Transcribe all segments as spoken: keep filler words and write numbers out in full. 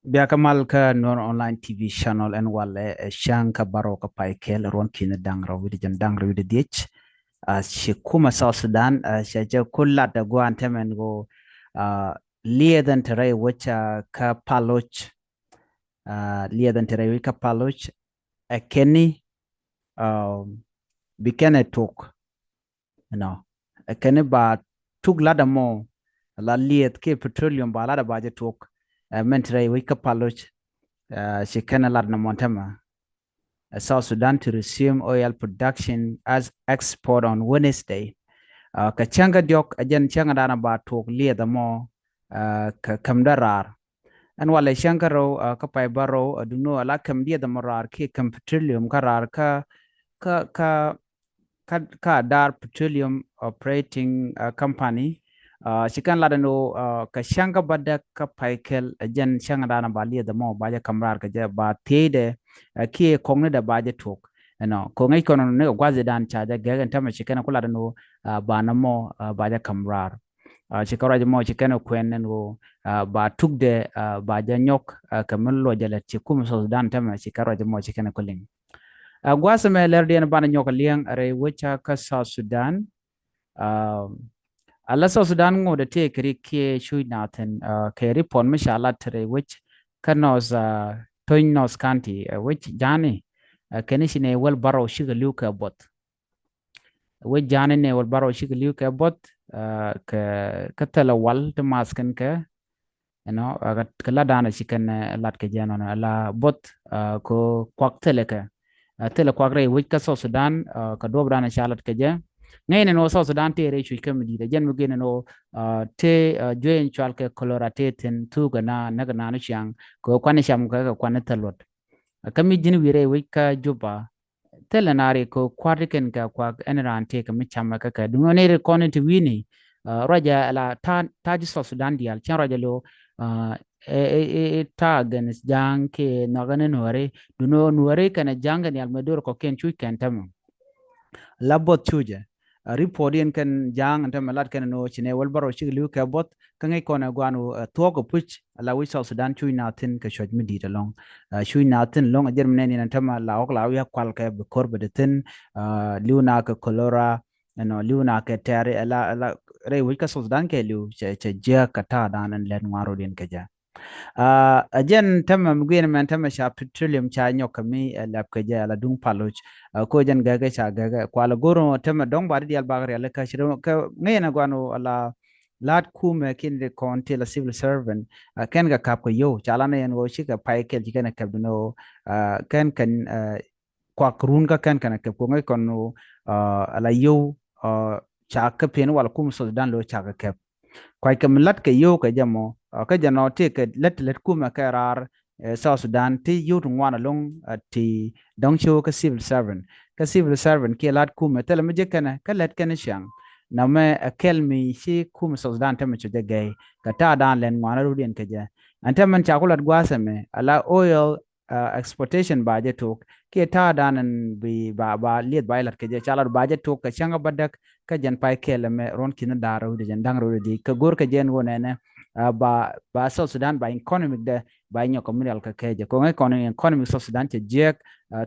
Bia kä mal kä Nuer Online T V channel ɛn walɛ ɛ cäŋ kä bärɔw kä pay kɛl ruɔ̱n ki̱n da̱ŋ rɛw wi̱cdɛ jiɛn da̱ŋ rɛw wi̱cdɛ dhiec. Ci kumɛ South Sudan cɛ jɛ ku lat ɛ gua̱a̱n tɛmɛn ɣöö liɛth ɛn te rɛy wec kä Paloc. Liɛth ɛn te rɛy wec kä Paloc ɛ kɛn ni bi kɛn ɛ tok. Ɛnɔ ɛ kɛn ni ba tuk lat ɛmɔ la liɛth kiɛ petroleum ba lat ɛ ba jɛ tok. Ɛ mɛn te rɛy wec kä Paloc ci kɛn ɛ lat nɔmɔ tɛmɛ. South Sudan to resume oil production as export on Wednesday. Kɛ cäŋ kä diɔ̱k ɛ jɛn cäŋ ɛ da̱a̱n ɛ ba tok liɛth ɛmɔ kɛ käm däraar. Ɛn walɛ cäŋ kä rɛw kä pay bärɔw ɛ duŋni ɣöö la käm diɛth ɛmɔ raar kiɛ käm petroleum kä raar kä kä kä kä kä Adar Petroleum Operating Company. Ci kɛn lat ɛn ɣöö kɛ cäŋ kä bädäk kä pay kɛl ɛ jɛn cäŋ ɛ da̱a̱n ɛ ba liɛth ɛmɔ ba jɛ käm raar kɛ jɛ ba thiecdɛ kiɛ kɔŋnidɛ ba jɛ tok. Ɛnɔ kɛ ŋäc kɔn ni kɛ gua̱thidan ca jɛ gɛk ɛn täämɛ ci kɛn ku lat ɛn ɣöö ba nɔmɔ ba jɛ käm raar. Ci kɛ ruac mɔ ci kɛn kuɛn ɛn ɣöö ba tukdɛ ba jɛ nyɔk kɛ mi luɔc jɛ lät ci kumɛ South Sudan täämɛ ci kɛ ruac mɔ ci kɛn ku liŋ. Gua̱a̱th ɛmɛ lɛr diɛn banɛ nyɔk liɛŋ rɛy wec kä South Sudan. Ala South Sudan ŋot ɛ tëë kɛ rik kiɛ cuc nath thi̱n kɛ report mi ca lat rɛy wec kä North, Tony North County, wec ja̱a̱ni kɛn ci nɛy wäl bärɔw cikɛ li̱w kɛ buɔth. Wec ja̱a̱ni nɛy wäl bärɔw cikɛ li̱w kɛ buɔth kɛ thilɛ wal ti math kɛn kɛ. Ɛnɔ kɛ lat da̱a̱n ci kɛn lat kɛ jɛ nɔnɔ ala buɔth kɛ kuak thilɛ kɛ thilɛ kuak rɛy wec kä South Sudan. Kɛ duɔ̱ɔ̱p da̱a̱n ca lat kɛ jɛ ŋäcnɛ ni ɣöö South Sudan tëë rɛy cuc kä mi di̱i̱t ɛ jɛn mi gui̱n ni ɣöö tëë juey in cual kɛ cholera tëë thi̱n thuk kɛ na näk naan ciaŋ kɛ kuan cam kɛ kɛ kuan thil luɔt. Kä mi ji̱n wi̱i̱ rɛy wec kä Juba thilɛ na ri kɛ kua̱r ti kɛn kɛ kuak ɛn raan tëë kɛ mi cam kɛ kɛ duŋ ni ri kɔn in ti wi̱i̱ni. Ruacɛ ala ta̱a̱ ji̱ South Sudan diaal cɛn ruacɛ lo̱ ɛ ta̱a̱ against ja̱a̱ŋ kiɛ nhɔakɛ ni nuääri duŋ ni nuääri kɛnɛ ja̱a̱ŋ kɛ nhial mɛ do̱r kɔ̱kiɛn cuc kɛn täämɛ. La buɔth cucɛ report in kɛn ja̱a̱ŋ ɛn täämɛ lat kɛn ni ɣöö ci nɛy wäl bärɔw cikɛ li̱w kɛ buɔth. Kä ŋäc kɔn ɛ gua̱a̱n ɣöö ɛ thuɔ̱k ɛ puc ala wec South Sudan cuc na thi̱n kɛ cuɔ̱c mi di̱i̱t ɛlɔ̱ŋ. Cuc na thi̱n ɛlɔ̱ŋ ɛ jɛn mi nɛn in ɛn täämɛ la ɣɔk la wi̱i̱ a kual kɛ bi ko̱r bɛ dee thi̱n. Li̱w na kɛ cholera ɛnɔ li̱w na kɛ tɛ̈ri ala ala rɛy wec kä South Sudan kɛ li̱w cɛ jiäk kɛ ta̱a̱ da̱a̱n ɛn lɛt ŋuan rot in kɛ jɛ. Ɛ jɛn täämɛ mi guiɛn mɛn täämɛ ca petroleum ca nyɔk kɛ mi ɛ lɛp kɛ jɛ ala duŋ Paloc. Ko jɛn gɛkɛ ca gɛkɛ kualɛ go̱r täämɛ dɔ̱ŋ ba di diaal bak rial kä ci kɛ ŋäcnɛ gua̱n ɣöö ala la̱t kumɛ kiɛn ri kɔn ti la civil servant kɛn kɛ ka̱p kɛ yio̱w ca la nɛ yɛn ɣöö cikɛ pay kɛl ci kɛn ɛ kɛp duŋ ɣöö kɛn kɛn kuak run kä kɛn kɛn ɛ kɛp kɛ ŋäc kɔn ɣöö ala yio̱w ca kä pen wal kum South Sudan lo̱ ca kɛ kɛp. Kuackɛ mi la̱t kɛ yio̱w kɛ jɛ mɔ kä jɛ nɔ tëë kɛ lät lät kumɛ kɛ raar South Sudan ti yio̱w ti ŋuan ɛlɔ̱ŋ ti dɔ̱ŋ ci ɣöö kä civil servant. Kä civil servant kiɛ la̱t kumɛ thilɛ mi ji̱ kɛnɛ kä lät kɛnɛ ciaŋ. Nɔmɛ ɛ kɛl mi ci kumɛ South Sudan täämɛ cɔ jɛ gɛy kɛ ta̱a̱ da̱a̱n lɛn ŋuan rot in kɛ jɛ. Ɛn täämɛ ca ku lat gua̱a̱th ɛmɛ ala oil exportation ba jɛ tok kiɛ ta̱a̱ da̱a̱n ɛn bi ba ba lieth ba jɛ la̱t kɛ jɛ ca lat ba jɛ tok kɛ cäŋ kä bädäk. Kä jɛn pay kɛl ɛmɛ ruɔ̱n ki̱n da̱a̱n rɛw wi̱cdɛ jiɛn da̱ŋ rɛw wi̱cdɛ dhiec kɛ go̱r kɛ jɛ ɛn ɣöö nɛnɛ ba ba South Sudan ba economic dɛ ba nyɔk kɛ mi rial kɛ kɛ jɛ kɛ ŋäc kɔn economic South Sudan cɛ jiäk.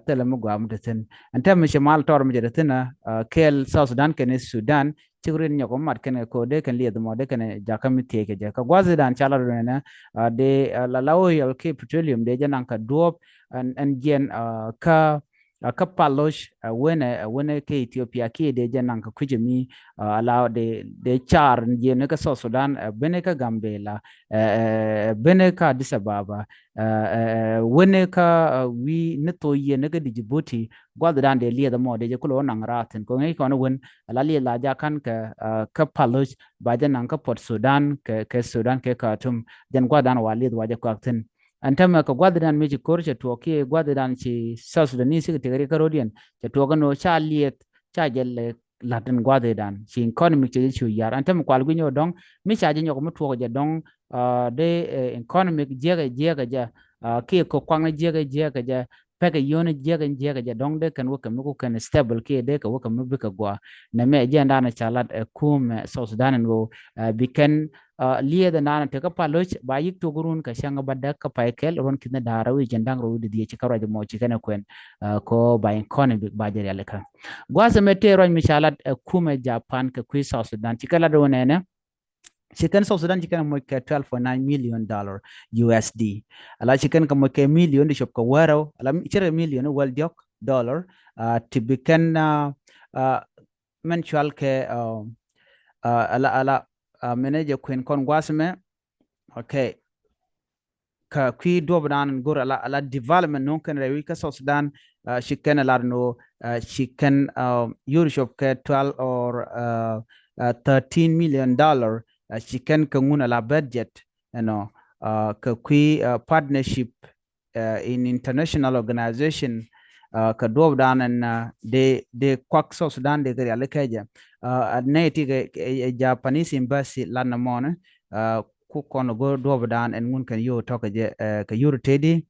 Thilɛ mi gɔaa mi te thi̱n ɛn täämɛ ci mal tɔr mi cɛ te thi̱n kɛɛl South Sudan kɛnɛ Sudan. Cik rin nyɔk mat kɛn kɛ ko̱ dee kɛn lieth mɔ dee kɛn jakä mi thiec kɛ jɛ kɛ gua̱thidan ca la run ɛnɛ. Dee la la oil kiɛ petroleum dee jɛ naŋ kɛ duɔ̱ɔ̱p ɛn jiɛn kä kä Paloc ɛ wenɛ ɛ wenɛ kɛ Ethiopia kiɛ dee jɛ naŋ kɛ kui̱cä mi. Ala dee dee car jiɛn kä South Sudan ɛ benɛ kä Gambela ɛ benɛ kä Addis Ababa ɛ wenɛ kä wi̱i̱ ni thok yiɛn ni kä Djibouti. Gua̱thdan dee lieth ɛmɔ dee jɛ kulɛ wä naŋ raar thi̱n kɛ ŋäc kɔn wen ala lieth la jakan kɛ kä Paloc ba jɛ naŋ kä Port Sudan kɛ kɛ Sudan kɛ Khartoum. Jɛn gua̱thdan wa lieth wa jɛ kuak thi̱n. Ɛn täämɛ kɛ gua̱thdan mi ci ko̱r cɛ tuɔɔk kiɛ gua̱thdan ci South Sudanese ci kɛ tiɛk ri kä ro̱diɛn cɛ tuɔɔk ɛn ɣöö ca lieth ca jɛ lɛ la̱t ɛn gua̱thdan ci economic cɛ jɛ cu yar. Ɛn täämɛ kual gui̱ny ɣöö dɔ̱ŋ mi ca jɛ nyɔk mi tuɔɔk jɛ dɔ̱ŋ dee economic jiäkɛ jiäkɛ jɛ kiɛ kɛ kuaknɛ jiäkɛ jiäkɛ jɛ. pekɛ yio̱n jiäk in jiäk jɛ dɔ̱ŋ dee kɛn wä kɛ mi ku kɛn stable kiɛ dee kɛ wä kɛ mi bikɛ gua. Nɛmɛ jɛn danɛ ca lat ɛ kumɛ South Sudan in ɣöö bi kɛn lieth in danɛ tekä pal lo̱c ba yik tok run kɛ cäŋ ba däk kä pay kɛl ruɔ̱n ki̱n da̱a̱r rɛw i̱ jɛn da̱ŋ rɛw i̱ di dhieec ci kä ruac mɔ ci kɛn ɛ kuɛn. Kɔ ba in kɔn in ba jɛ rialikä gua̱a̱th ɛmɛ tëë ruac mi ca lat ɛ kumɛ Japan kɛ kui̱ South Sudan ci kɛ lat wä nɛnɛ. Ci kɛn South Sudan ci kɛn moc kɛ twelve point nine million dollar U S D. Ala ci kɛn kɛ moc kɛ million di cop kɛ wärɛw ala ci rɛ million wäl diɔk dollar. Ti bi kɛn mɛn cual kɛ ala ala mɛn jɛ kuɛn kɔn gua̱a̱th mɛ. Okay. Kä kui̱ duɔp dan go̱r ala ala development nuŋ kɛn rɛy wi̱c kä South Sudan. Ci kɛn lar ni wä ci kɛn yur cop kɛ twelve or thirteen million dollar. Ci kɛn kɛ ŋun ala budget ɛnɔ kɛ kui̱ partnership in international organization. Kɛ duɔp dan ɛn dee dee kuak South Sudan dee kɛ riali kɛjɛ. Nɛ ti kɛ Japanese embassy lat ni mɔni ku kɔn go̱r duɔp dan ɛn ŋun kɛn yur tɔk kɛ jɛ kɛ yur tedi.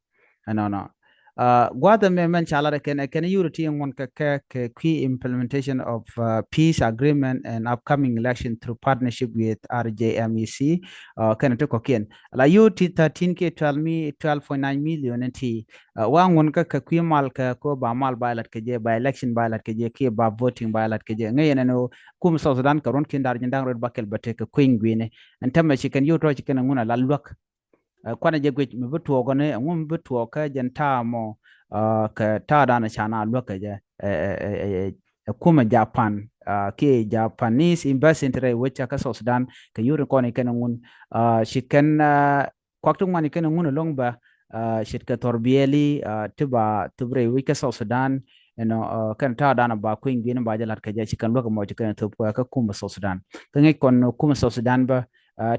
Ɛnɔnɔ gua̱a̱th ɛmɛ mɛn ca lat ɛ kɛn ɛ kɛn yur ti ŋun kɛ kɛ kɛ kui̱ implementation of peace agreement and upcoming election through partnership with R J M E C. Kɛn ti kɔkiɛn la yur ti thirteen kiɛ twelve mi twelve point nine million ti wa ŋun kä kɛ kui̱ mal kɛ ko ba mal ba lat kɛ jɛ ba election ba lat kɛ jɛ kiɛ ba voting ba lat kɛ jɛ ŋäc ɛn ɛn kum South Sudan kɛ ruɔ̱n ki̱n da̱r ji̱n da̱ŋ rɛw ba kɛl ba tek kɛ kui̱ny gui̱ni. Ɛn tämɛ ci kɛn yur tɔ̱ ci kɛn ŋun a la luäk. Kuanɛ jɛ guic mi bi tuɔɔk ni ɛŋu mi bi tuɔɔk kä jɛn ta̱a̱ mɔ kɛ ta̱a̱ dan ca na luäk kɛ jɛ ɛ kumɛ Japan kiɛ Japanese embassy ti rɛy wecä kä South Sudan kɛ yur kɔn ikɛn ŋun ci kɛn kuak ti ŋuan ikɛn ŋun ɛlɔŋ bä. Ce̱tkɛ thɔr biɛli ti ba thop rɛy wec kä South Sudan. Ɛnɔ kɛn ta̱a̱ dan ba kui̱ny gui̱n ba jɛ lat kɛ jɛ ci kɛn luäk mɔ ci kɛn thop kä kumɛ South Sudan. Kä ŋi̱c kɔn kumɛ South Sudan bä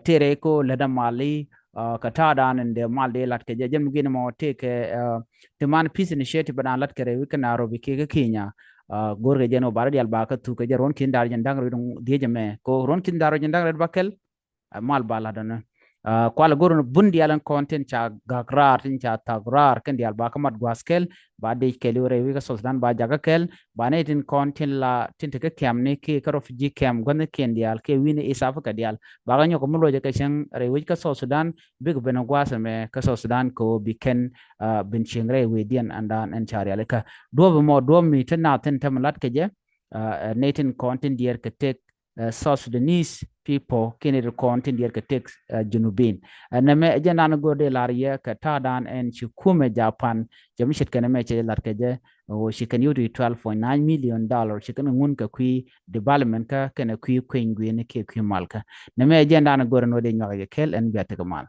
tëë rɛy ko lätdä mali kɛ ta̱a̱ dan in dee mal dee lat kɛ jɛ jɛn mi gui̱n mɔ tëë kɛ ti man peace initiative dan lat kɛ rɛy wec kä Nairobi kiɛ kä Kenya. Go̱r kɛ jɛn wä ba rɔ dial ba kä thuk kɛ jɛ ruɔ̱n ki̱n da̱r jɛn da̱ŋ rɛw dhiec ɛmɛ ko ruɔ̱n ki̱n da̱r jɛn da̱ŋ rɛw ba kɛl. Mal ba lat dɔnɛ kual go̱r bun dial in kɔn tin ca gak raar tin ca thak raar kɛn dial ba kä mat gua̱a̱th kɛl ba dec kɛl iwä rɛy wec kä South Sudan ba jakä kɛl ba nɛ tin kɔn tin la tin ti kä kɛm ni kiɛ kä refugee kɛm gua̱th ni kiɛn dial kiɛ wi̱n ni East Africa dial ba kä nyɔk mi luɔcɛ kɛ cäŋ rɛy wec kä South Sudan. Bik ben gua̱a̱th ɛmɛ kä South Sudan kɛ wä bi kɛn bin cieŋ rɛy wecdiɛn ɛn dan ɛn ca rialikä duɔ̱p ɛmɔ duɔ̱p mi ti naath tin tämɛ lat kɛ jɛ. Nɛ tin kɔn tin diɛɛr kɛ tek South Sudanese people kiɛ nɛ ti kɔn tin diɛɛr kɛ tek Junubin. Nɛmɛ ɛ jɛn dan go̱r dee lar yɛ kɛ ta̱a̱ dan ɛn ci kumɛ Japan jɛ mi ce̱tkɛ nɛmɛ cɛ lat kɛ jɛ. Ɣöö ci kɛn yot i̱ twelve point nine million dollar ci kɛn ŋun kɛ kui̱ development kä kɛn kui̱ kui̱ny gui̱n kiɛ kui̱ mal kä. Nɛmɛ ɛ jɛn dan go̱r ɛn wä dee nyuak jɛ kɛl ɛn bia tekɛ mal.